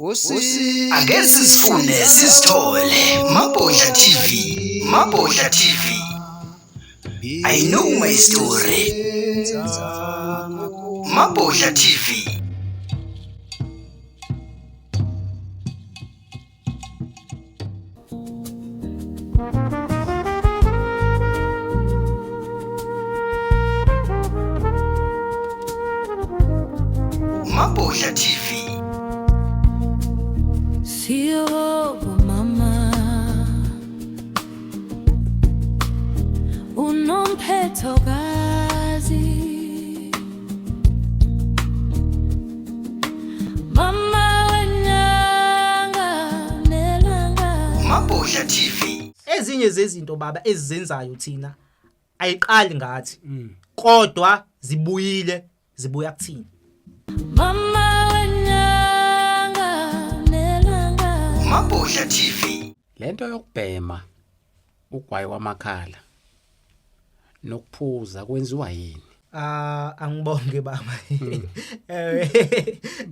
Ake sizifune sizithole Mabhodla TV, Mabhodla TV. I know my story. Mabhodla TV. Mabhodla TV. Siyabonga mama unomphethokazi mama wenyanga nelanga. Mabhodla TV. Ezinye zezinto baba ezizenzayo thina ayiqali ngathi kodwa zibuyile zibuya kuthina. Mama wenyanga nelanga. Mabhodla TV. Lento yokubhema ugwayi wamakhala nokuphuza kwenziwa yini? Ah, angibonge baba.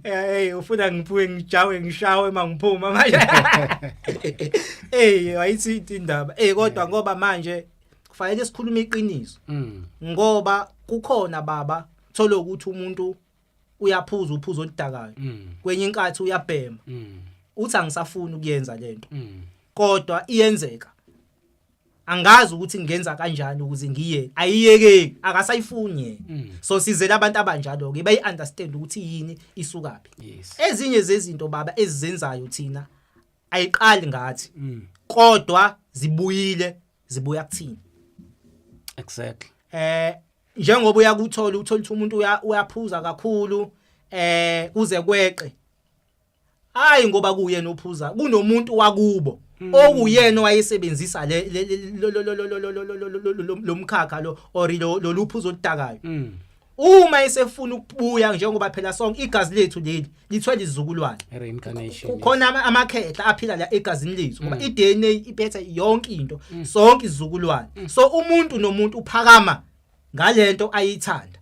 Eh, ufuna ngiphuke ngijawe ngishawe mangiphuma manje. Eh, ayithi indaba. Eh, kodwa ngoba manje kufanele sikhulume iqiniso. Ngoba kukhona baba thola ukuthi umuntu uyaphuza uphuzo oludakayo. Kwenye inkathi uyabhema. Uthi angisafuni ukuyenza lento. Kodwa iyenzeka. Angazi ukuthi ngingenza kanjani ukuze ngiye ayiyekeki, akasayifuni yena. So sizela abantu abanjalo ke bayi understand ukuthi yini isukaphi. Ezinye zezinto baba ezizenzayo thina ayiqali ngathi kodwa zibuyile zibuya kuthina. Exactly. Njengoba uyakuthola uthola ukuthi umuntu uyaphuza kakhulu kuze kweqe. Hayi ngoba kuyena ophuza, kunomuntu wakubo okuyena owayesebenzisa le lo mkhakha lo or lo luphuzo oludakayo. Uma esefuna ukubuya, njengoba phela sonke igazi lethu leli lithwele izizukulwane. Reincarnation. Kukhona amakhehla aphila la egazini lethu ngoba iDNA iphethe yonke into, sonke izizukulwane. So umuntu nomuntu uphakama ngalento ayithanda.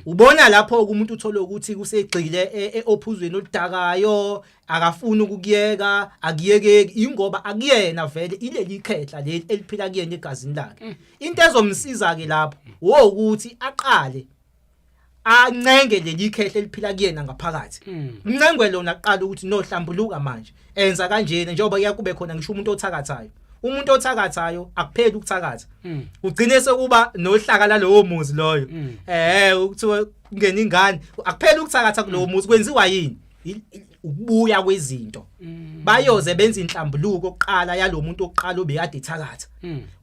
Ubona lapho umuntu uthola ukuthi kusegxile ophuzweni oludakayo, akafuni ukukuyeka, akuyekeki ingoba akuyena vele ileli khehla leli eliphila kuyena egazini lakhe. Into ezomsiza ke lapho ukuthi aqale ancenge leli khehla eliphila kuyena ngaphakathi. Uncengwe lona aqala ukuthi no hlambuluka manje, enza kanjena njengoba kuyakube khona ngisho umuntu othakathayo. Umuntu othakathayo akupheli ukuthakatha. Ugcine sekuba nohlaka lalowo muzi loyo. Ukuthiwa kungena ingane, akupheli ukuthakatha kulowo muzi, kwenziwa yini? Ukubuya kwezinto. Bayoze benza inhlambuluko oqala yalomuntu oqala obekade ethakatha.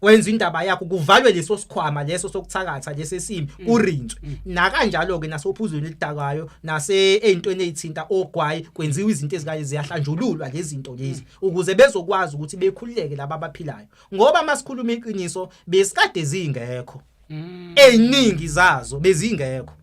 Wenza indaba yakho kuvalwe leso sikhwama leso sokuthakatha lesesimi kurinswe. Nakanjalo ke nasophuzweni elidakayo nase ezintweni ezithinta ogwayi kwenziwa izinto ezikaye ziyahlanjululwa lezi zinto lezi ukuze bezokwazi ukuthi bekhululeke laba abaphilayo. Ngoba masikhuluma iqiniso besikade zingekho. Eziningi zazo bezingekho.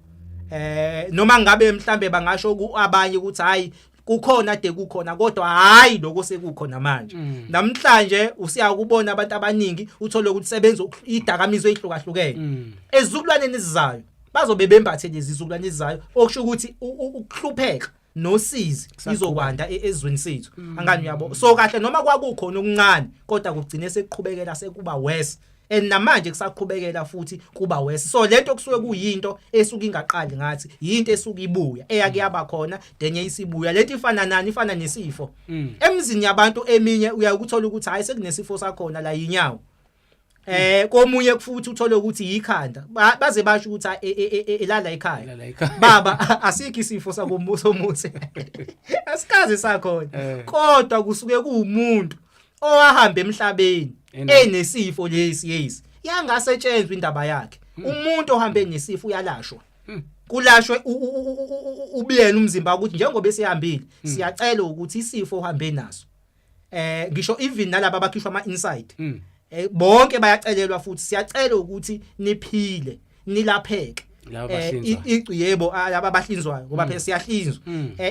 Noma ngabe mhlambe bangasho abanye ukuthi hayi kukhona de kukhona, kodwa hayi lokho sekukhona manje. Namhlanje usiyakubona abantu abaningi uthole ukuthi sebenza idakamizwa ezihlukahlukene. Ezizukulwaneni ezizayo bazobe bembathe lezi zizukulwane ezizayo, okusho ukuthi ukuhlupheka nosizi izokwanda ezweni sethu. Angani uyabo? So kahle noma kwakukhona okuncane kodwa kugcine sekuqhubekela sekuba worse. And namanje kusaqhubekela futhi kuba worse. So lento kusuke kuyinto esuke ingaqali ngathi, yinto esuke ibuya eyake yaba khona denye isibuya. Lento ifana nani? Ifana nesifo. Emzini yabantu eminye uyakuthola ukuthi hayi sekunesifo sakhona la yinyawo. Komunye futhi uthole ukuthi yikhanda. Baze basho ukuthi elala ekhaya. Elala ekhaya. Baba asikho isifo sakombuso omuthi. Asikaze sakhona. Kodwa kusuke kuwumuntu owahamba emhlabeni enesifo lesi yesi. Yangasetshenzwa indaba yakhe. Umuntu ohambe nesifo uyalashwa. Kulashwe ubiyena umzimba ukuthi njengoba esehambile siyacela ukuthi isifo ohambe naso. Ngisho even nalabo abakhishwa ama inside. Bonke bayacelelwa futhi siyacela ukuthi niphile nilapheke. Laba abahlinzwayo. Icu yebo, laba abahlinzwayo ngoba phela siyahlinzwa.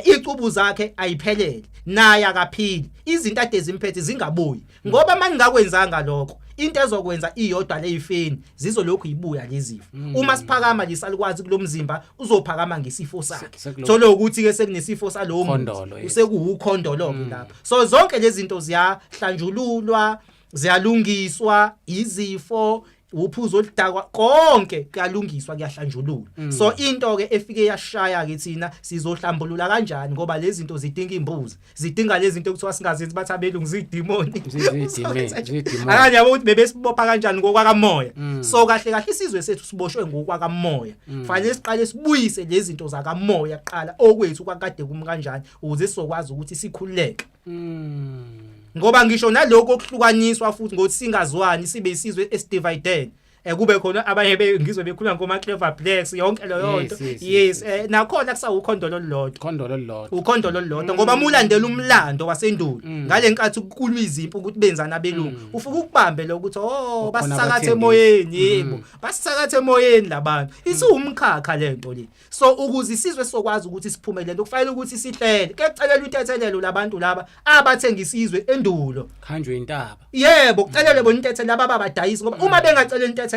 Icubu zakhe ayiphelele naye akaphili, izinto ade zimphethe zingabuyi ngoba mangingakwenzanga lokho Into ezokwenza iyodwa leyifeni zizolokhu ibuya lezifo. Uma siphakama lisalukwazi kulomzimba uzophakama ngesifo sakhe. Thola ukuthi ke sekunesifo salowo muntu usekuwukhondolo ke lapho. So zonke lezi zinto ziyahlanjululwa, ziyalungiswa izifo, uphuzo oludakwa, konke kuyalungiswa, kuyahlanjululwa. So into ke efike yashaya ke thina sizohlambulula kanjani, ngoba lezi zinto zidinga imbuzi, zidinga lezi zinto ekuthiwa singazenzi, bathi abelungu zidimoni. Zidimoni. Akanye yabo ukuthi bebesibopha kanjani ngokwakamoya. So kahle kahle isizwe sethu siboshwe ngokwakamoya. Fanele siqale sibuyise lezi zinto zakamoya kuqala, okwethu kwakade kumi kanjani, ukuze sizokwazi ukuthi sikhululeke. Ngoba ngisho nalokho okuhlukaniswa futhi ngokuthi singazwani, sibe isizwe esidivided, kube khona abanye ngizwe bekhuluma ngoma clever blacks, yonke leyo nto. Yes, nakhona kusawukhondolo olulodwa. Khondolo olulodwa. Ukhondolo olulodwa, ngoba mulandela umlando wasendulo ngalenkathi kukulwa izimpi ukuthi benzana abelungu, ufike ukubambe lo ukuthi oh, basisakathe emoyeni. Yebo, basisakathe emoyeni labantu, isiwumkhakha lento le. So ukuze isizwe sokwazi ukuthi siphume lento, kufanele ukuthi sihlele ke kucelelwa intethelelo labantu laba abathenga isizwe endulo. Khanjwe intaba. Yebo, kucelele bona intethelelo laba ababadayisi, ngoba uma bengacela intethelelo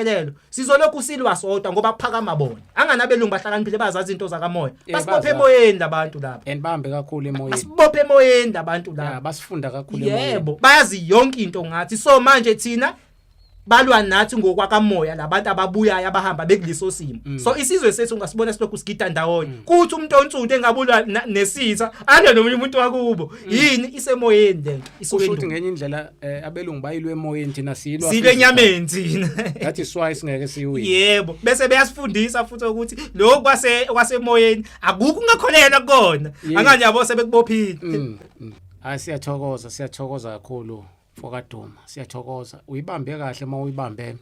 sizolokhu silwa sodwa, ngoba kuphakama bona. Anganabelungu bahlakaniphile, bazazi izinto zakamoya. Basibophe emoyeni labantu laba. And bahambe kakhulu emoyeni. Basibophe emoyeni labantu laba. Basifunda kakhulu emoyeni. Yebo, bayazi yonke into ngathi. So manje thina balwa nathi ngokwakamoya labantu ababuyayo abahamba bekuleso simo. So isizwe sethu ungasibona silokhu sigida ndawonye, kuthi umuntu onsundu engabulwa nesitha alwe nomunye umuntu wakubo. Yini isemoyeni lento? Isuke ukuthi ngenye indlela abelungu bayilwe emoyeni, thina siyilwa silwe enyameni thina. That is why singeke siyiwine. Yebo, bese beyasifundisa futhi ukuthi lokhu kwase kwasemoyeni akukho ungakholelwa kukona. Angani yabo sebekubophile. Hayi, siyathokoza, siyathokoza kakhulu Fokaduma, siyathokoza. Uyibambe kahle uma uyibambe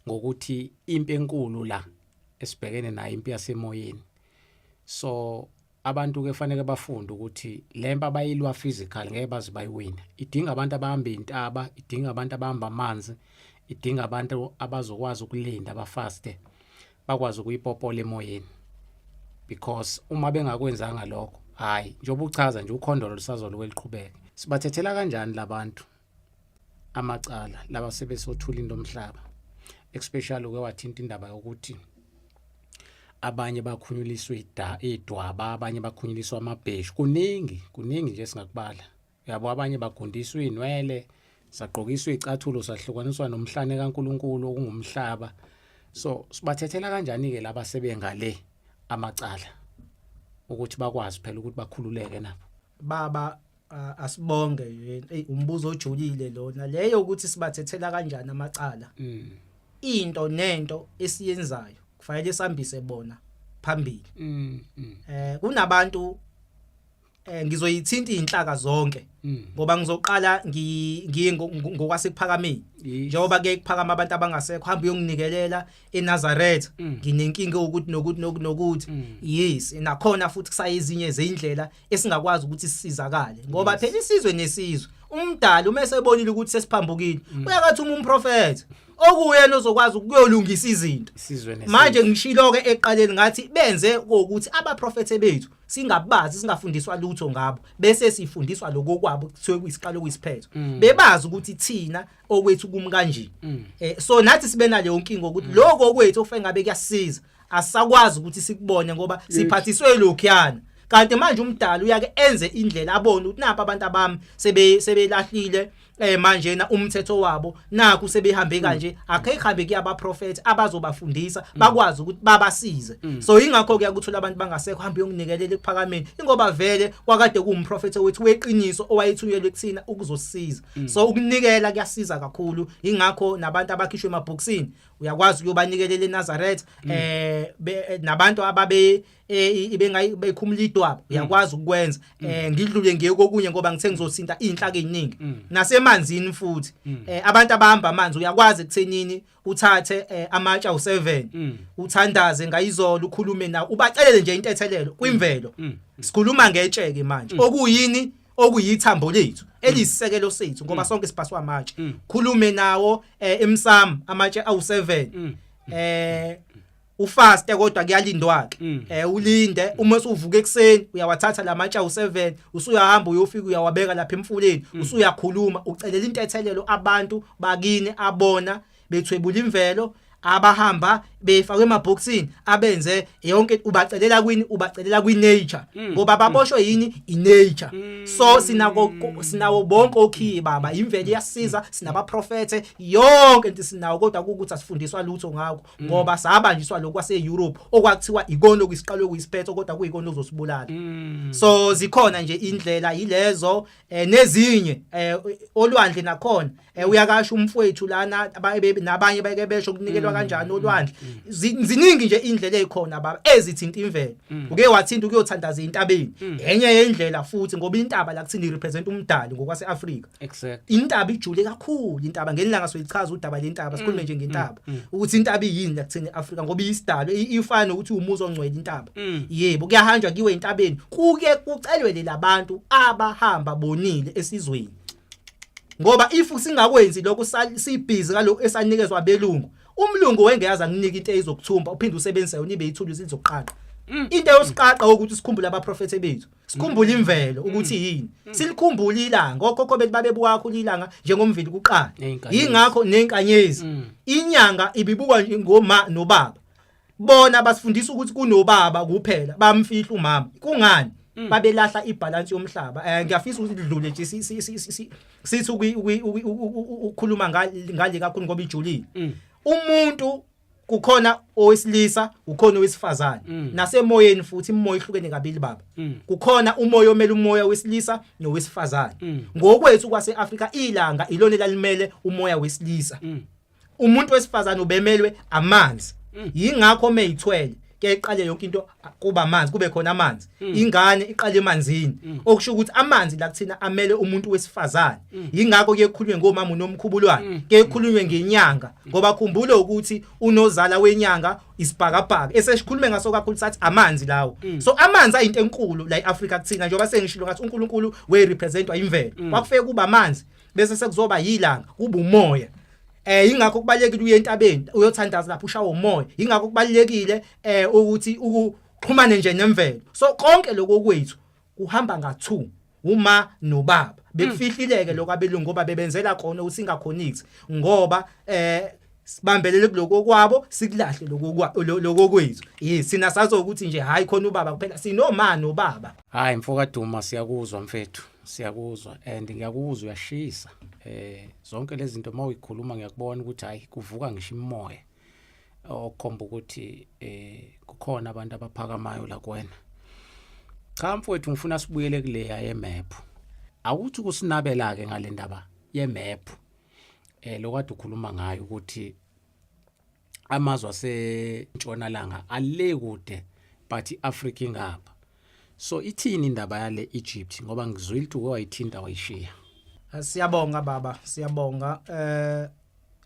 ngokuthi impi enkulu la esibhekene nayo impi yasemoyeni. So abantu ke fanele bafunde ukuthi lempi abayilwa physical ngeke baze bayiwine. Idinga abantu abahamba intaba, idinga abantu abahamba amanzi, idinga abantu abazokwazi ukulinda, abafaste, bakwazi ukuyipopola emoyeni, because uma bengakwenzanga lokho, hayi, njengoba uchaza nje, ukhondolo lusazoloku eliqhubeke. Sibathethela kanjani labantu amacala laba sebesothula into omhlaba, especially uke wathinta indaba yokuthi abanye bakhunyuliswa idwaba, abanye bakhunyuliswa amabheshu, kuningi kuningi nje singakubala, yabo, abanye bagundiswa inwele, sagqokiswa icathulo, sahlukaniswa nomhlane kaNkuluNkulu okungumhlaba. So sibathethela kanjani ke laba sebengale amacala ukuthi bakwazi phela ukuthi bakhululeke nabo? Baba, asibonge. Hey, umbuzo ojulile lona leyo, ukuthi sibathethela kanjani amacala. Into nento esiyenzayo kufanele sihambise bona phambili. Kunabantu, ngizoyithinta inhlaka zonke, ngoba ngizoqala ngiye ngokwasekuphakameni, njengoba ke kuphakama abantu abangasekho, hamba uyonginikelela eNazaretha, nginenkinga ukuthi nokuthi nokuthi nokuthi. Yes, nakhona futhi kusayezinye zeindlela esingakwazi ukuthi sisizakale, ngoba phela isizwe nesizwe umdali uma esebonile ukuthi sesiphambukile uyakathi uma umprofeti okuyena ozokwazi ukuyolungisa izinto. Isizwe nesizwe. Manje ngishilo ke eqaleni ngathi benze ukuthi abaprofethe bethu singabazi, singafundiswa lutho ngabo, bese sifundiswa lokho kwabo kuthiwe kuyisiqalo kuyisiphetho, bebazi ukuthi thina okwethu kumi kanje. So nathi sibe naleyo nkinga ukuthi lokho okwethu okufanele ngabe kuyasiza asakwazi ukuthi sikubone, ngoba siphathiswe lokhuyana. Kanti manje umdali uyake enze indlela, abone ukuthi napa abantu abami sebelahlile manje na umthetho wabo, nakhu sebehambe kanje, akhe ihambe kuyabaprofeti abazobafundisa, bakwazi ukuthi babasize. So ingakho kuyakuthola abantu bangasekho, hamba uyonginikelela ekuphakameni, ingoba vele kwakade kuwumprofeti wethu weqiniso owayethunyelwe kuthina ukuzosisiza. So ukunikela kuyasiza kakhulu, ingakho nabantu abakhishwe emabhokisini uyakwazi ukuyobanikelela eNazaretha, nabantu ababe ibengayi bekhumula idwaba uyakwazi ukwenza. Ngidlule ngiye kokunye, ngoba ngithe ngizothinta inhlaka eziningi, nasemanzini futhi. Abantu abahamba amanzi uyakwazi ekuthenini uthathe amatshe awu7, uthandaze ngayizolo, ukhulume nawo, ubacelele nje intethelelo kwimvelo. Sikhuluma ngetsheke manje, okuyini okuyithambo lethu eliyisisekelo sethu, ngoba sonke sibhaswa amatshe. Khulume nawo emsamo amatshe awu7. Ufaste kodwa kuyalindwa ke. Ulinde uma usuvuka ekseni uyawathatha lamatshe awu7, usuyahamba uyofika uyawabeka lapha emfuleni, usuyakhuluma ucelela intethelelo abantu bakini abona bethwebula imvelo, abahamba befakwe emabhokisini, abenze yonke, ubacelela kwini? Ubacelela kwi nature, ngoba baboshwe yini? I nature. So sinako, sinawo bonke okhiye baba, imvelo iyasiza, sinabaprofete, yonke into sinawo, kodwa ukuthi asifundiswa lutho ngakho ngoba sabanjiswa lokho kwase Europe okwakuthiwa ikona okuyisiqalo kuyisiphetho, kodwa kuyikona ozosibulala. So zikhona nje indlela yilezo, nezinye olwandle nakhona, uyakasho umfowethu lana, nabanye beke besho kunikelwa kanjani olwandle. Ziningi nje indlela ezikhona baba ezithinta imvelo. Uke wathinta ukuyothandaza entabeni, enye yendlela futhi, ngoba intaba la kuthini represent umdali ngokwase Africa. Intaba ijule kakhulu intaba, ngelanga soyichaza udaba lentaba, sikhulume nje ngentaba ukuthi intaba iyini la kuthini eAfrica, ngoba iyisidalo, ifana nokuthi umuzi ongcwele intaba. Yebo, kuyahanjwa kiwe entabeni, kuke kucelwe labantu abahamba bonile esizweni, ngoba if singakwenzi lokho sibhizi kalokho esanikezwa abelungu, umlungu wengeyaza akunika into eyizokuthumba uphinde usebenzise yona ibe ithuluzi lizoqaqa. Into yosiqaqa ukuthi sikhumbule abaprofethe bethu, sikhumbule imvelo ukuthi yini, silikhumbule ilanga. Okhokho bethu babebuka kakhulu ilanga njengomvili kuqala. Ney'nkanyezi. Yingakho nenkanyezi, inyanga ibibukwa nje ngoma nobaba. Bona basifundisa ukuthi kunobaba kuphela, bamfihla umama. Kungani babelahla ibalance yomhlaba? Ngiyafisa ukuthi lidlule nje sithi ukukhuluma ngale kakhulu ngoba ijulile. Umuntu kukhona owesilisa, ukhona owesifazane. Nasemoyeni futhi imoya ihlukene kabili baba. Kukhona umoya omele umoya wesilisa nowesifazane. Ngokwethu kwase-Afrika ilanga ilona elalimele umoya wesilisa. Umuntu wesifazane ubemelwe amanzi. Yingakho meyithwele keqale yonke into kuba amanzi, kube khona amanzi, ingane iqale emanzini, okusho ukuthi amanzi la kuthina amele umuntu wesifazane. Yingakho kuye kukhulunywe ngomama uNomkhubulwane, kuye kukhulunywe ngenyanga, ngoba khumbula ukuthi unozala wenyanga isibhakabhaka esesikhulume ngaso kakhulu, sathi amanzi lawo. So amanzi ayinto enkulu la eAfrica kuthina, njengoba sengishilo ngathi uNkulunkulu we representwa imvelo. Kwakufike kuba amanzi, bese sekuzoba yilanga, kuba umoya. Ingakho kubalekile uye entabeni uyothandaza lapho ushawa umoya. Ingakho kubalekile ukuthi ukuxhumane nje nemvelo. So konke lokho kwethu kuhamba nga2, uma nobaba. Bekufihlileke lokho abelungu ngoba bebenzela khona ukuthi singaconnect, ngoba sibambelele kuloko kwabo, sikulahle lokho lokho kwethu. Yes, sina sazo ukuthi nje hayi khona ubaba kuphela, sinoma nobaba. Hayi mfoka Duma, siyakuzwa mfethu, siyakuzwa and ngiyakuzwa uyashisa. Zonke lezi zinto mawuyikhuluma ngiyakubona ukuthi hayi kuvuka ngisho imoya okhomba ukuthi kukhona abantu abaphakamayo la kuwena. Cha mfowethu, ngifuna sibuyele kuleya yemap. Awuthi kusinabela ke ngale ndaba yemap. Lokade ukhuluma ngayo ukuthi amazwe asentshonalanga ale kude but iAfrica ingapha. So ithini indaba yale Egypt, ngoba ngizwile ukuthi uke wayithinta wayishiya? Siyabonga baba, siyabonga.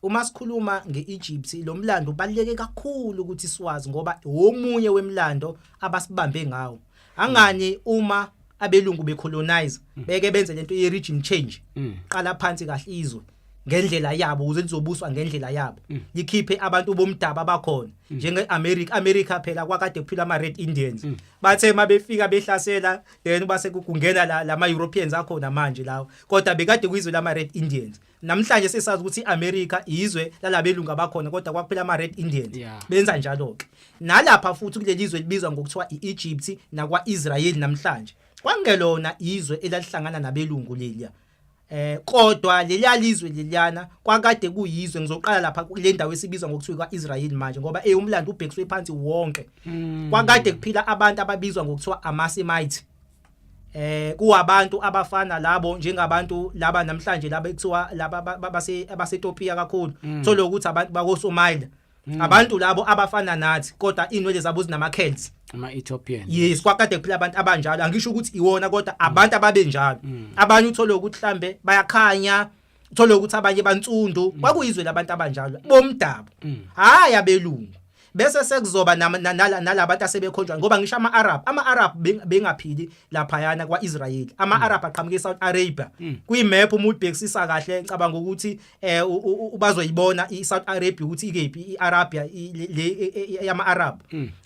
Uma sikhuluma ngeEgypt, lo mlando ubaluleke kakhulu ukuthi siwazi ngoba omunye wemlando abasibambe ngawo. Angani uma abelungu becolonize beke benze lento ye regime change, qala phansi kahle izwe ngendlela yabo ukuze lizobuswa ngendlela yabo, likhiphe abantu bomdaba abakhona njenge-America. America phela kwakade kuphila ama Red Indians, bathe mabefika behlasela, then base kungena la lama Europeans akhona manje lawo, kodwa bekade kuyizwe lama Red Indians. Namhlanje sesazi ukuthi iAmerica izwe lalabelungu abakhona, kodwa kwakuphela ama Red Indians. Benza njalo ke nalapha futhi kuleli zwe libizwa ngokuthiwa iEgypt nakwaIsrael namhlanje. Kwangelona izwe elalihlangana nabelungu leliya, kodwa leliya lizwe leliyana kwakade kuyizwe. Ngizoqala lapha kule ndawo esibizwa ngokuthiwa kwaIsrael manje, ngoba umlando ubhekiswe phansi wonke. Kwakade kuphila abantu ababizwa ngokuthiwa amaSemite, kuwabantu abafana labo njengabantu laba namhlanje laba ekuthiwa laba base abaseTopia kakhulu. Thola ukuthi abantu bakoSomalia, abantu labo abafana nathi kodwa inwele zabo zinama curls. Ama Ethiopian. Yes, kwakade kuphila abantu abanjalo. Angisho ukuthi iwona, kodwa abantu ababenjalo. Abanye uthole ukuthi mhlambe bayakhanya, uthole ukuthi abanye bansundu. Kwakuyizwe labantu abanjalo bomdabu, hayi abelungu. Bese sekuzoba nalabantu asebekhonjwa, ngoba ngisho ama-Arab, ama-Arab bengaphili laphayana kwa-Israel. Ama-Arab aqhamuka e-South Arabia. Kwi-map uma uyibhekisisa kahle, ngicabanga ukuthi bazoyibona i-South Arabia ukuthi ikephi, i-Arabia le yama-Arab.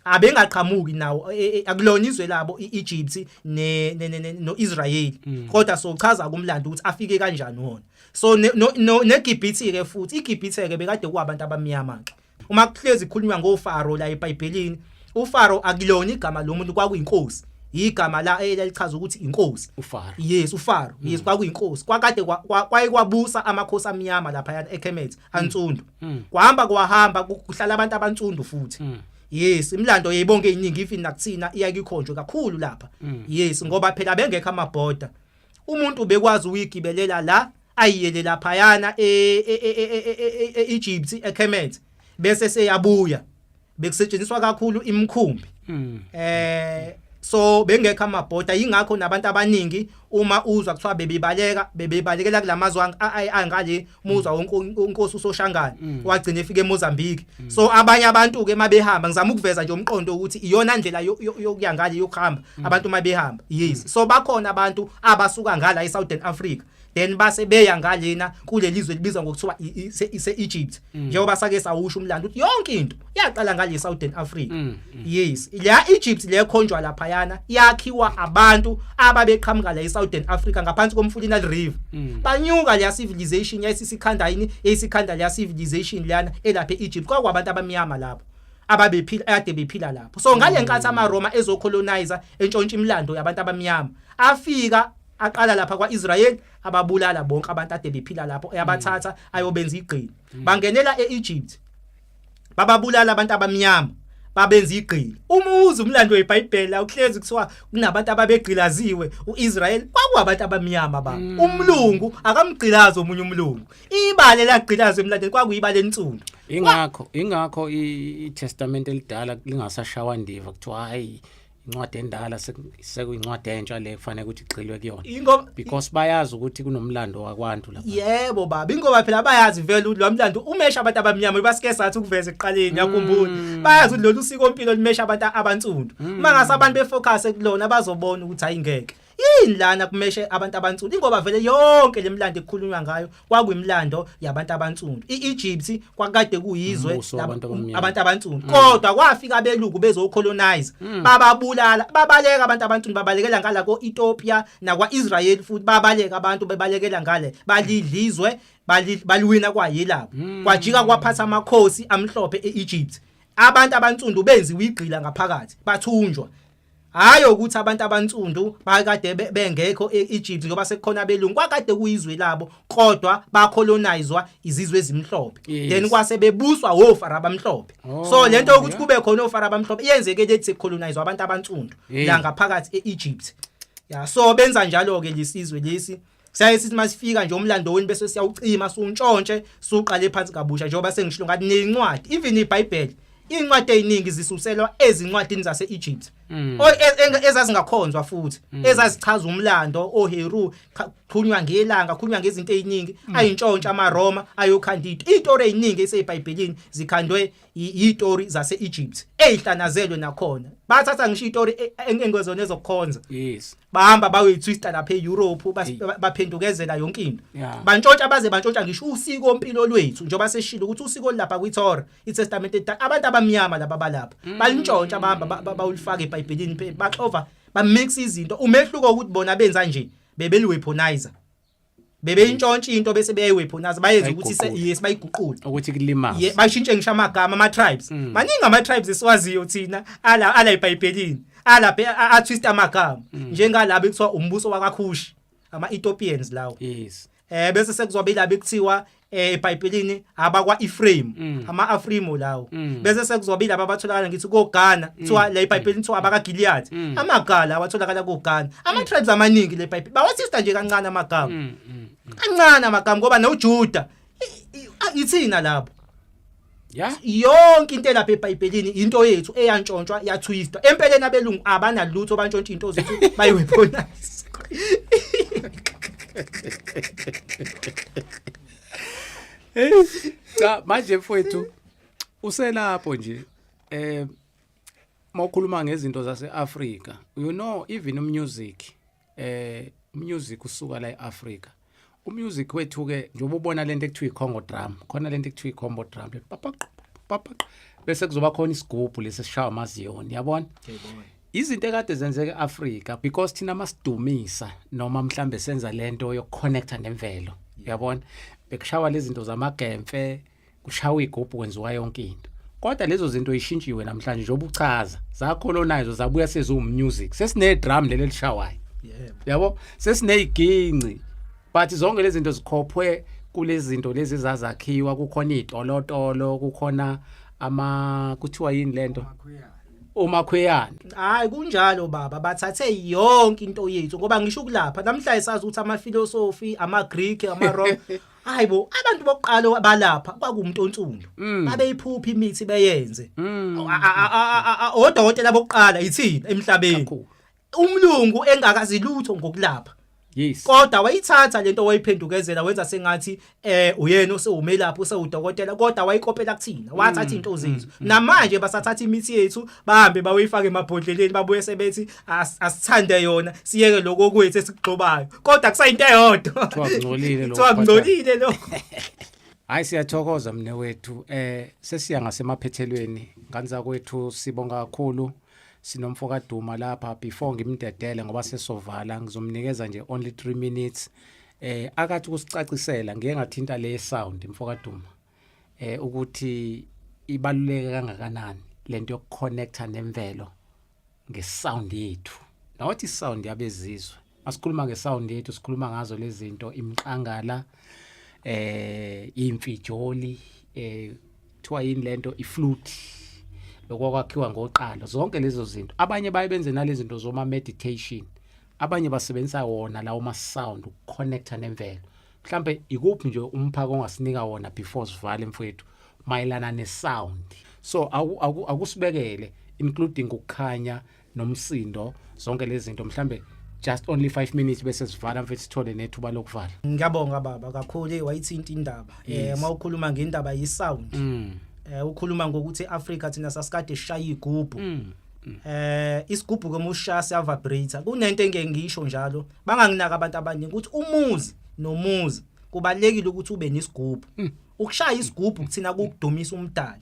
Abengaqhamuki nawo, akulona izwe labo i-Egypt no-Israel, kodwa sochaza kumlando ukuthi afike kanjani wona. So neGibhithe ke futhi, iGibhithe ke bekade kuwabantu abamnyama ke. Uma kuhlezi kukhulunywa ngoFaro la eBhayibhelini, uFaro akulona igama lomuntu, kwakuyinkosi, igama la elalichaza ukuthi inkosi. uFaro. Yes, uFaro, yes, kwakuyinkosi. Kwakade kwaye kwabusa amakhosi amnyama lapha eKemet ansundu. Kwahamba kwahamba kuhlala abantu abansundu futhi. Yes, imilando yayibonke iningi, even nakuthina iyakikhonjwe kakhulu lapha. Yes, ngoba phela bengekho amabhoda, umuntu bekwazi ukuyigibelela la ayiyele laphayana e-Egypt, eKemet, bese seyabuya. Bekusetshenziswa kakhulu imikhumbi. So bengekho amabhoda, ingakho nabantu abaningi uma uzwa kuthiwa bebebaleka, bebebalekela kulamazwe angale. Muzwa wonke inkosi uSoshangane wagcina efika eMozambique. So abanye abantu ke mabehamba, ngizama ukuveza nje umqondo ukuthi iyona ndlela yokuya ngale, yokuhamba abantu mabehamba. Yes, so bakhona abantu abasuka ngala eSouthern Africa, then base beya ngalena kuleli zwe libizwa ngokuthiwa ise-Egypt, njengoba sake sawusho umlando ukuthi yonke into yaqala ngale Southern Africa. Yes, la Egypt lekhonjwa laphayana yakhiwa abantu ababeqhamuka la eSouthern Africa ngaphansi komfula iNile River. Banyuka leya civilization yayisikhanda yini, yayisikhanda leya civilization lana elapha eEgypt. Kwakwabantu abamnyama lapho ababephila, ade bephila lapho. So ngale nkathi amaRoma ezocolonizer, entshontsha imilando yabantu abamnyama, afika aqala lapha kwaIsrael, ababulala bonke abantu ade bephila lapho, eyabathatha ayobenza igqila. Bangenela eEgypt, bababulala abantu abamnyama, babenza igqila. Uma uzwa umlando weBhayibheli awuhlezi kuthiwa kunabantu ababegqilaziwe uIsrael, kwakuwabantu abamnyama ba. Umlungu akamgqilazi omunye umlungu. Ibale lagqilazwe emlandweni kwakuyibale ensundu. Ingakho iTestament elidala lingasashawa ndiva, kuthiwa hayi, incwadi endala, sekuyincwadi entsha le kufanele ukuthi igxilwe kuyona, because bayazi ukuthi kunomlando wakwantu lapha. Yebo baba, ingoba phela bayazi vele ukuthi lo mlando umesha abantu abamnyama. Basike sathi ukuveza ekuqaleni, yakhumbula, bayazi ukuthi lolu siko mpilo limesha abantu abansundu. Uma ngase abantu befocus kulona, bazobona ukuthi ayingeke yini lana kumeshe abantu abansundu, ingoba vele yonke lemilando ekukhulunywa ngayo kwakuyimilando yabantu abansundu. iEgypt kwakade kuyizwe Umbuso wabantu abamnyama. Abantu abansundu, kodwa kwafika abelungu bezocolonize, bababulala, babaleka abantu abansundu, babalekela ngala ko-Ethiopia nakwa-Israel futhi. Babaleka abantu, bebalekela ngale, balidlizwe, baliwina kwayilapho. Kwajika kwaphatha amakhosi amhlophe e-Egypt. Abantu abansundu benziwa igqila ngaphakathi, bathunjwa. Hayi ukuthi abantu abansundu bakade bengekho e-Egypt ngoba sekukhona abelungu, kwakade kuyizwe labo, kodwa bacolonizwa izizwe ezimhlophe. Then kwase bebuswa ofara abamhlophe. So lento yokuthi kube khona ofara abamhlophe iyenzeke lethi sekucolonizwa abantu abansundu la ngaphakathi e-Egypt. Ya, so benza njalo ke lesizwe lesi. Siyaye sithi masifika nje umlando weni bese siyawucima, suntshontshe, suqale phansi kabusha, njengoba sengishilo ngathi nezincwadi, even iBhayibheli, incwadi eziningi zisuselwa ezincwadini zase-Egypt ezazingakhonzwa futhi ezazichaza umlando oHeru, khulunywa ngelanga, khulunywa ngezinto eziningi. Ayintshontsha amaRoma, ayokhanda into izitori eziningi eseBhayibhelini zikhandwe yizitori zase-Egypt ezihlanazelwe nakhona. Bathatha ngisho izitori engezona ezokukhonza, bahamba bayoyitwista lapha eEurope, baphendukezela yonke into. Bantshontsha, baze bantshontsha ngisho usiko mpilo lwethu, njengoba seshilo ukuthi usiko lapha kwiTorah, iTestament elidala, abantu abamnyama laba balapha balintshontsha, bahamba bawulifaka eBhayibhelini, baxova, bamix izinto. Umehluko ukuthi bona benza nje, bebeliweaponizer, bebeyintshontsha into bese beyayiweaponize, bayenza ukuthi Bayiguqule. Yes, bayiguqule. Ukuthi kulimaze. Ye, bashintshe ngisho amagama ama-tribes. Maningi ama-tribes esiwaziyo thina ala eBhayibhelini alapha a-twist amagama, njengalabo ekuthiwa umbuso wakaKhushi, ama-Ethiopians lawo. Bese sekuzoba ilabo ekuthiwa eBhayibhelini abakwa Ephraim, ama-Afrimo lawo. Bese sekuzoba ilabo abatholakala ngithi koGhana, kuthiwa la eBhayibhelini kuthiwa abaka Gilead, amagala awatholakala koGhana. Ama-tribes amaningi le eBhayibheli bawasista nje kancane amagama, kancane amagama, ngoba noJuda ithina labo. Yonke into elapha eBhayibhelini into yethu eyantshontshwa, yatwistwa. Empeleni abelungu abanalutho, bantshontsha into zethu, bayiweaponize. Cha, manje mfowethu uselapho nje. Mawukhuluma ngezinto zase-Afrika, you know, even umusic, umusic usuka la eAfrika. Umusic wethu ke, njengoba ubona lento ekuthiwa iCongo drum, khona lento ekuthiwa iCongo drum, papa papa, bese kuzoba khona isigubhu lesi sishawa amaziyoni, yabona izinto ekade zenzeka eAfrika, because thina masidumisa noma mhlambe senza lento yokuconnecta nemvelo, uyabona, bekushawa lezi zinto zamagemfe, kushawa igubhu, kwenziwa yonke into. Kodwa lezo zinto ishintshiwe namhlanje, njengoba uchaza, zacolonize, zabuya seziwu music, sesine drum leli elishawayo. Yabo, sesineyiginci, but zonke lezi zinto zikhophwe kulezi zinto lezi ezazakhiwa. Kukhona izitolotolo, kukhona ama, kuthiwa yini lento, umakhweyana. Hayi, kunjalo baba, bathathe yonke into yethu, ngoba ngisho ukulapha namhlanje sazi ukuthi ama-philosophy, ama-Greek, ama-Rome, hayibo, abantu bokuqala balapha kwakuwumuntu onsundu, babeyiphupha imithi beyenze. Odokotela bokuqala yithina emhlabeni. Kakhulu. Umlungu engakazi lutho ngokulapha, kodwa wayithatha lento, wayiphendukezela, wenza sengathi uyena osewumelaphi, osewudokotela, kodwa wayikopela kuthina, wathatha into zethu. Namanje basathatha imithi yethu, bahambe bayoyifaka emabhodleleni, babuye sebethi asithande yona, siyeke lokho kwethu esikugxobayo, kodwa kusayinto eyodwa. Kuthiwa kungcolile lokho. Kuthiwa kungcolile lokho. Hayi, siyathokoza mne wethu. Sesiya ngasemaphethelweni, nganza kwethu, sibonga kakhulu. Sinomfo kaDuma lapha. Before ngimdedele, ngoba sesovala, ngizomnikeza nje only 3 minutes akathi ukusicacisela. Ngike ngathinta le sound, mfo kaDuma, ukuthi ibaluleke kangakanani lento yokuconnecta nemvelo ngesound yethu, not isound yabezizwe. Asikhuluma ngesound yethu, sikhuluma ngazo lezi zinto, imqangala, imfijoli, kuthiwa yini lento, iflute, lokho kwakhiwa ngoqalo, zonke lezo zinto. Abanye baye benze nalezi zinto zoma meditation, abanye basebenzisa wona lawo ma sound ukuconnecta nemvelo. Mhlambe ikuphi nje umphako ongasinika wona before sivale, mfowethu, mayelana nesound? So akusibekele, including ukukhanya nomsindo, zonke lezi zinto, mhlambe just only 5 minutes bese sivala, mfethu, sithole nethuba lokuvala. Ngiyabonga baba kakhulu, wayithinta indaba. Mawukhuluma ngendaba ye-sound, ukhuluma ngokuthi eAfrica thina sasikade sishaya igubhu. Isigubhu ke mushaya siya vibrate. Kunento engeke ngisho njalo, banganginaka abantu abaningi, ukuthi umuzi nomuzi kubalekile ukuthi ube nesigubhu. Ukushaya isigubhu kuthina kukudumisa umdali.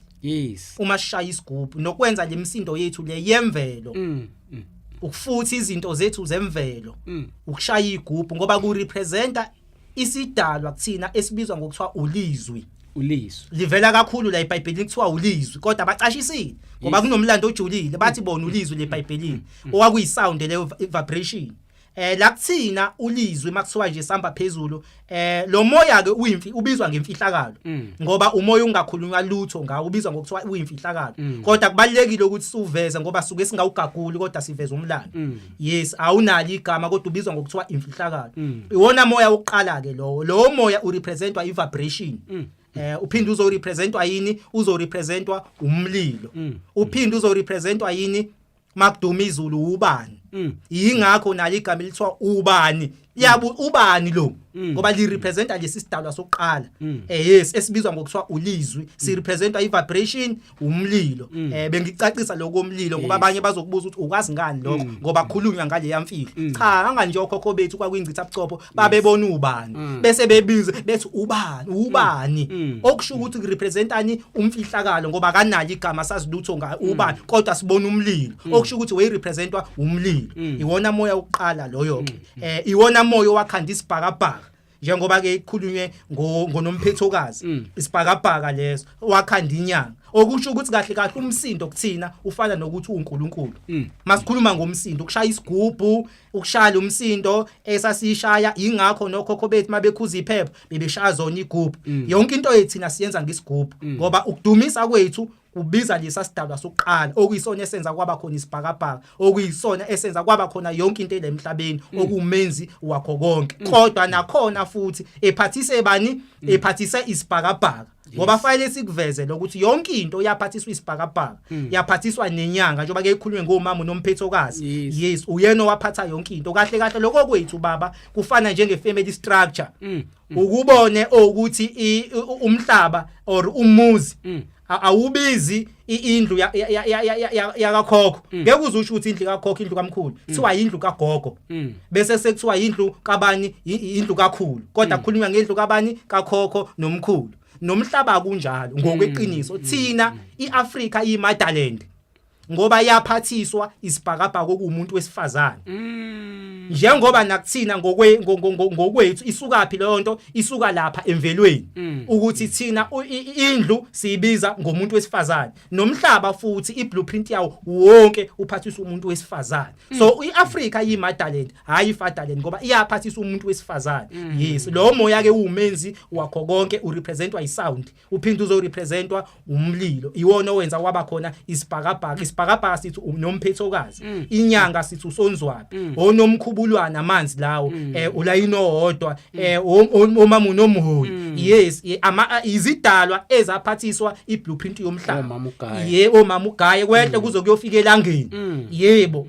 Uma sishaya isigubhu nokwenza lemisindo yethu le yemvelo, ukufuthi izinto zethu zemvelo, ukushaya igubhu, ngoba ku representa isidalwa kuthina esibizwa ngokuthiwa ulizwi. Ulizwi. Livela kakhulu la eBhayibhelini, kuthiwa ulizwi, kodwa bacashisile ngoba kunomlando ojulile. Bathi bona ulizwi leBhayibhelini owakuyisound leyo, vibration. La kuthina ulizwi makuthiwa nje samba phezulu, lo moya ke uyimfi, ubizwa ngemfihlakalo, ngoba umoya ungakhulunywa lutho ngawo, ubizwa ngokuthiwa uyimfihlakalo, kodwa kubalekile ukuthi siuveze ngoba suke singawugaguli, kodwa siveza umlando. Yes, awunalo igama, kodwa ubizwa ngokuthiwa imfihlakalo. Iwona moya wokuqala ke lowo. Lowo moya urepresentwa i-vibration. Uphinde uzorepresentwa yini? Uzorepresentwa umlilo. Uphinde uzorepresentwa yini? Makuduma izulu, ubani? Yingakho nalo igama elithiwa ubani, yabu ubani lo, ngoba li representa lesi sidalwa sokuqala, yes, esibizwa ngokuthiwa ulizwi, si representa i vibration, umlilo. Bengicacisa lokho komlilo ngoba abanye bazokubuza ukuthi ukwazi ngani lokho, ngoba khulunywa ngale yamfihlo. Cha, anganje okhokho bethu kwakuyingcitha buchopho, babebona ubani bese bebiza bethi ubani, ubani, okusho ukuthi kurepresentani umfihlakalo, ngoba kanalo igama, sazi lutho ngayo ubani, kodwa sibona umlilo, okusho ukuthi wayerepresentwa umlilo. Iwona moya wokuqala loyo ke, iwona moya owakhanda isibhakabhaka, njengoba ke ikhulunywe ngonomphethokazi, isibhakabhaka leso, wakhanda inyanga, okusho ukuthi kahle kahle umsindo kuthina ufana nokuthi uNkulunkulu. Masikhuluma ngomsindo, ukushaya isigubhu, ukushaya umsindo esasishaya, ingakho nokhokho bethu mabekhuza iphepha bebeshaya zona igubhu. Yonke into yethina siyenza ngesigubhu, ngoba ukudumisa kwethu kubiza lesa sidalwa sokuqala, okuyisona esenza kwaba khona isibhakabhaka, okuyisona esenza kwaba khona yonke into elemhlabeni, okumenzi wakho konke. Kodwa nakhona futhi ephathise bani? Ephathise isibhakabhaka, ngoba fanele sikuveze lokuthi yonke into yaphathiswa isibhakabhaka, yaphathiswa nenyanga, njengoba ke ikhulunywe ngomama unomphethokazi. Yes, uyena owaphatha yonke into kahle kahle. Lokho kwethu baba kufana njenge family structure, ukubone ukuthi umhlaba or umuzi. Awubizi indlu yakakhokho, ngeke uze usho ukuthi indlu kakhokho, indlu kamkhulu. Kuthiwa indlu kagogo, bese sekuthiwa indlu kabani, indlu kakhulu, kodwa kukhulunywa ngendlu kabani? Kakhokho nomkhulu. Nomhlaba kunjalo ngokweqiniso. Thina iAfrika iMotherland, ngoba yaphathiswa isibhakabhaka okuwumuntu wesifazane, njengoba nakuthina ngokwethu isukaphi leyo nto? Isuka lapha emvelweni, ukuthi thina indlu siyibiza ngomuntu wesifazane, nomhlaba futhi iblueprint yawo wonke uphathiswa umuntu wesifazane. So iAfrika yiMotherland, hayi iFatherland, ngoba iyaphathiswa umuntu wesifazane. Yes, lo moya ke uwumenzi wakho konke, urepresentwa isound, uphinde uzorepresentwa umlilo, iwona owenza kwaba khona isibhakabhaka. Isibhakabhaka sithi unomphethokazi, inyanga sithi usonzwabi, onomkhubulwana amanzi lawo, ulayini owodwa, omama unomholi. Yes, ama izidalwa ezaphathiswa iblueprint yomhlaba. Omama uGaye. Ye, omama uGaye, kwehle kuze kuyofika elangeni. Yebo,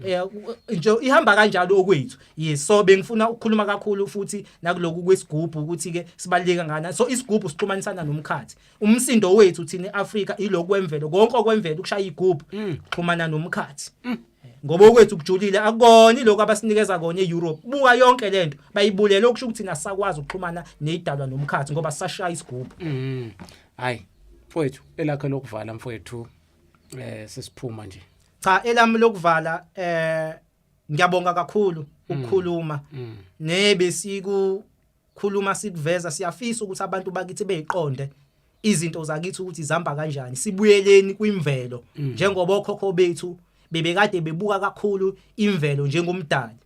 nje ihamba kanjalo okwethu. Yes, so bengifuna ukukhuluma kakhulu futhi nakuloku kwesigubhu, ukuthi ke sibaluleke ngana. So isigubhu sixhumanisana nomkhathi. Umsindo wethu thina eAfrika iloku kwemvelo, konke okwemvelo, ukushaya igubhu xhumana nomkhathi, ngoba okwethu kujulile, akukona lokho abasinikeza kona eEurope. Buka yonke lento bayibulele, okusho ukuthi nasakwazi ukuxhumana nezidalwa nomkhathi ngoba sashaya isigubhu. Hayi mfowethu, elakhe lokuvala mfowethu, sesiphuma nje. Cha, elami lokuvala, ngiyabonga kakhulu ukukhuluma nebe siku khuluma sikuveza. Siyafisa ukuthi abantu bakithi beyiqonde izinto zakithi ukuthi zihamba kanjani. Sibuyeleni kwimvelo, njengoba okhokho bethu bebekade bebuka kakhulu imvelo njengomdali.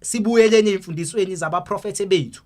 Sibuyeleni emfundisweni zabaprofethe bethu,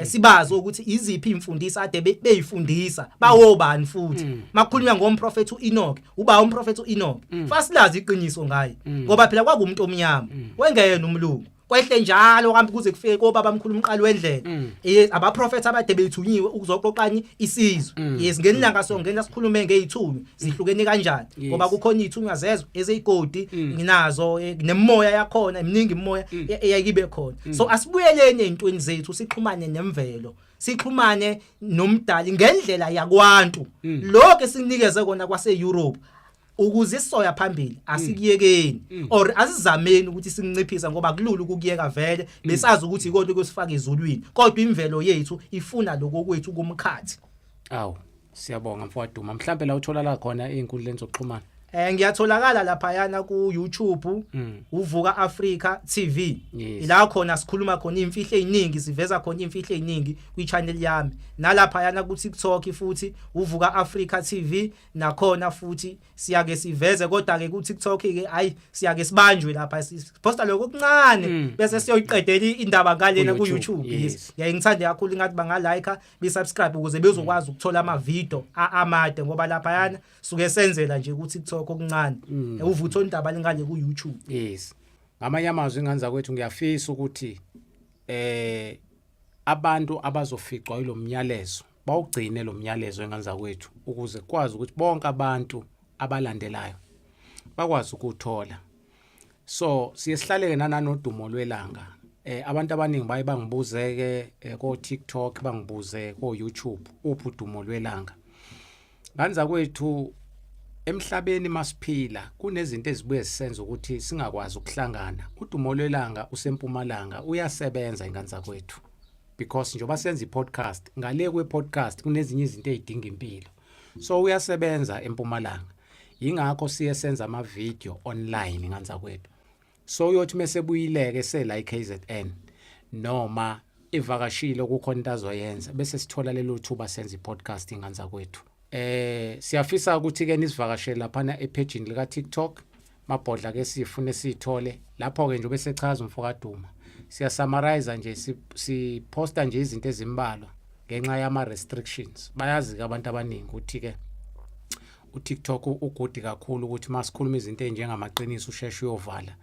sibazi ukuthi iziphi imfundiso ade beyifundisa, bawobani futhi. Makukhulunywa ngomprofethi uEnoch, uba umprofethi uEnoch, fasilazi iqiniso ngaye, ngoba phela kwakumuntu omnyama, wengena umlungu, kwehle njalo kambe kuze kufike kobaba mkhulu umqali wendlela. Abaprofethi abade bethunyiwe ukuzoqoqani isizwe. Yes, ngenilanga so ngena sikhulume ngezithunywa zihlukene kanjani, ngoba kukhona izithunywa zezwe ezeyigodi, nginazo, nemoya yakhona iminingi, imoya eyayibe khona. So asibuyeleni ezintweni zethu, sixhumane nemvelo, sixhumane nomdali ngendlela yakwantu. Lokho esinikeze kona kwase Europe ukuze sisoya phambili, asikuyekeni or asizameni ukuthi sinciphisa, ngoba kulula ukukuyeka vele, besazi ukuthi ikonto kusifaka ezulwini, kodwa imvelo yethu ifuna lokho kwethu kumkhathi. Awu, siyabonga mfowethu. Mhlambe la uthola la khona einkundleni zokuxhumana. Ngiyatholakala lapha yana ku YouTube, uVuka Africa TV. Ila khona sikhuluma khona imfihlo eziningi, siveza khona imfihlo eziningi kwi channel yami. Nalapha yana ku TikTok futhi, uVuka Africa TV nakhona futhi siyake siveze, kodwa ke ku TikTok ke hayi, siyake sibanjwe lapha, siposta lokho okuncane, bese siyoyiqedela indaba ngalena ku ku-YouTube, YouTube. Yes, ngiyaye ngithande kakhulu ingathi banga like, be subscribe ukuze bezokwazi ukuthola ama video amade, ngoba lapha yana suke senzela nje ku TikTok okuncane, uvutho indaba lingale ku YouTube. Yes, ngamanye amazwi, ingane zakwethu, ngiyafisa ukuthi abantu abazoficwa yilomnyalezo bawugcine lo myalezo, ingane zakwethu, ukuze kwazi ukuthi bonke abantu abalandelayo bakwazi ukuthola. So siye sihlaleke nananodumo lwelanga. Abantu abaningi baye bangibuzeke ko TikTok, bangibuze ko YouTube, uphi udumo lwelanga? Ngane zakwethu, emhlabeni masiphila kunezinto ezibuye zisenza ukuthi singakwazi ukuhlangana. Udumo lwelanga usempumalanga, uyasebenza, ingane zakwethu, because njengoba senza i-podcast, ngale kwe-podcast kunezinye izinto ezidinga impilo. So uyasebenza empumalanga, ingakho siye senza ama-video online, ngane zakwethu. So uyothi mase buyileke sela iKZN noma ivakashile, kukhona into azoyenza, bese sithola lelo thuba senza i-podcast, ingane zakwethu. Siyafisa ukuthi ke nisivakashele lapha epage lika TikTok, Mabhodla ke sifune sithole lapho ke. Nje bese chaza umfokaDuma, siya summarize nje, si posta nje izinto ezimbalwa ngenxa yama restrictions. Bayazi ke abantu abaningi ukuthi ke uTikTok ugudi kakhulu ukuthi masikhuluma izinto ezinjengamaqiniso usheshe uyovala.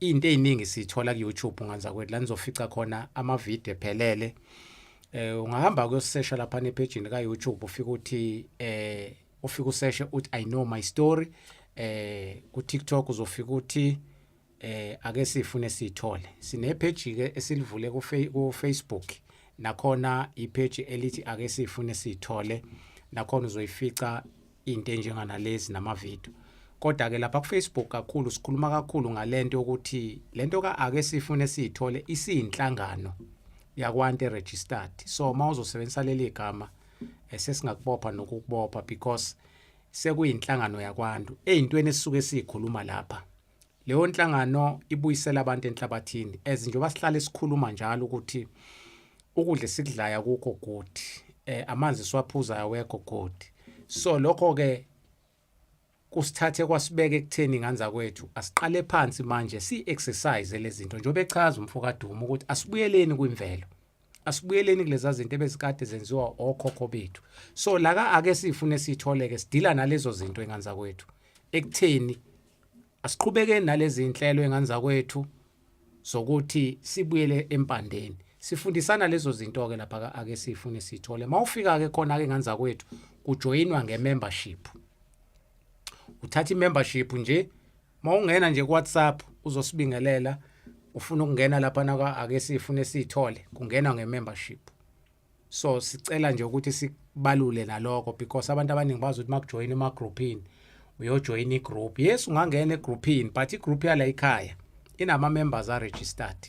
Into eziningi sithola ku YouTube, ngane zakwethu, la nizofica khona ama video ephelele. Ungahamba kuyosesha lapha nepage ka YouTube, ufika uthi ufika useshe uthi "I know my story". Ku TikTok uzofika uthi ake sifune sithole. Sine page ke esilivule ku Facebook nakhona, ipage elithi Ake Sifune Sithole. Nakhona uzoyifica into enjenganalezi namavideo. Kodwa ke lapha ku Facebook kakhulu sikhuluma kakhulu ngalento yokuthi lento ka ake sifune siyithole isiyinhlangano yakwantu registered. So mawuzosebenzisa leli gama sesingakubopha nokukubopha because sekuyinhlangano yakwantu eyintweni esisuke sikhuluma lapha. Leyo nhlangano ibuyisela abantu enhlabathini as njengoba sihlale sikhuluma njalo ukuthi ukudla esikudlayo akukho good, amanzi siwaphuzayo awekho good. So lokho ke kusithathe kwasibeka ekutheni nganza kwethu asiqale phansi manje si exercise lezi zinto njengoba echaza umfokaDuma ukuthi asibuyeleni kwimvelo, asibuyeleni kuleza zinto ebezikade zenziwa okhokho bethu. So la ka ake sifune sitholeke sidila nalezo zinto enganza kwethu ekutheni asiqhubekeni nalezi inhlelo enganza kwethu zokuthi sibuyele empandeni. Sifundisana lezo zinto ke lapha ake sifune sithole. Mawufika ke khona ke nganza kwethu kujoyinwa ngemembership. Uthatha imembership nje mawungena nje ku WhatsApp uzosibingelela ufuna ukungena lapha na ake sifune sithole kungena ngemembership. So sicela nje ukuthi sikubalule nalokho because abantu abaningi bazi ukuthi makujoyina emagroupini uyojoyina igroup. Yes, ungangena egroupini but igroup yala ekhaya inama members a registered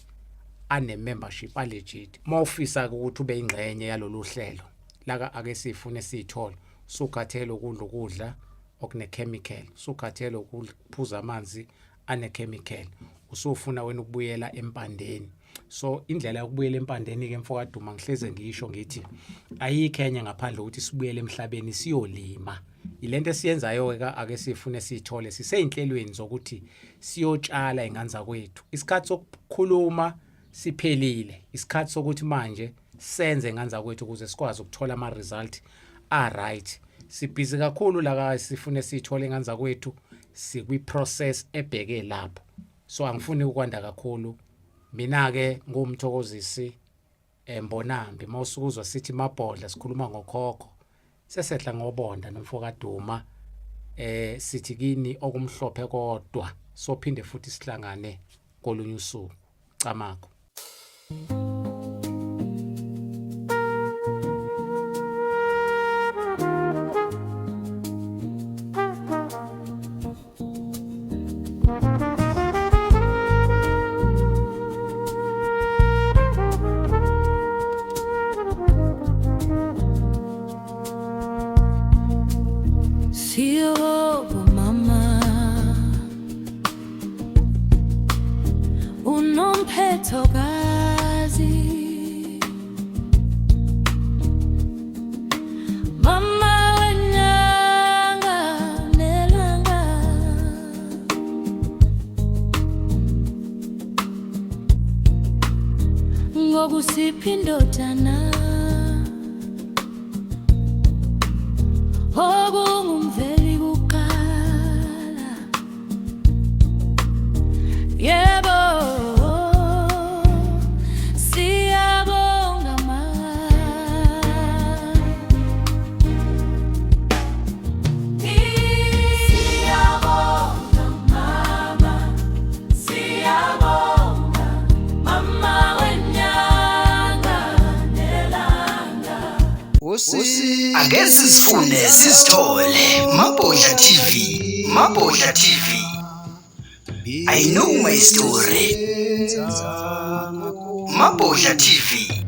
ane membership a legit. Mawufisa ukuthi ube ingxenye yalolu hlelo laka ake sifune sithole, sukhathele ukudla ukudla okune chemical, sukhathele ukuphuza amanzi ane chemical, usufuna wena ukubuyela empandeni. So indlela yokubuyela empandeni ke mfokaDuma ngihleze ngisho ngithi ayikho enye ngaphandle ukuthi sibuyele emhlabeni siyolima. Ilento esiyenzayo ke ake sifune sithole siseyinhlelweni zokuthi siyotshala inganza kwethu. Isikhathi sokukhuluma siphelile, isikhathi sokuthi manje senze nganza kwethu ukuze sikwazi ukuthola ama result a right. Sibhizi kakhulu la sifune sithole nganza kwethu, sikwi process ebheke lapho. So angifuni ukwanda kakhulu. Mina ke ngumthokozisi Mbonambi mawusukuzwa sithi mabhodla sikhuluma ngokhokho sesehla ngobonda nomfokaDuma sithi kini okumhlophe kodwa sophinde futhi sihlangane kolunye usuku. Camakho. Siyabonga mama, unomphethokazi. Mama wenyanga nelanga, ngokusipha indodana okungumveli kuqala. Yebo, siyabonga ma. Siyabonga mama, siyabonga mama wenyanga nelanga. Ake sizifune sizithole. Mabhodla TV. Mabhodla TV. I know my story. Mabhodla TV.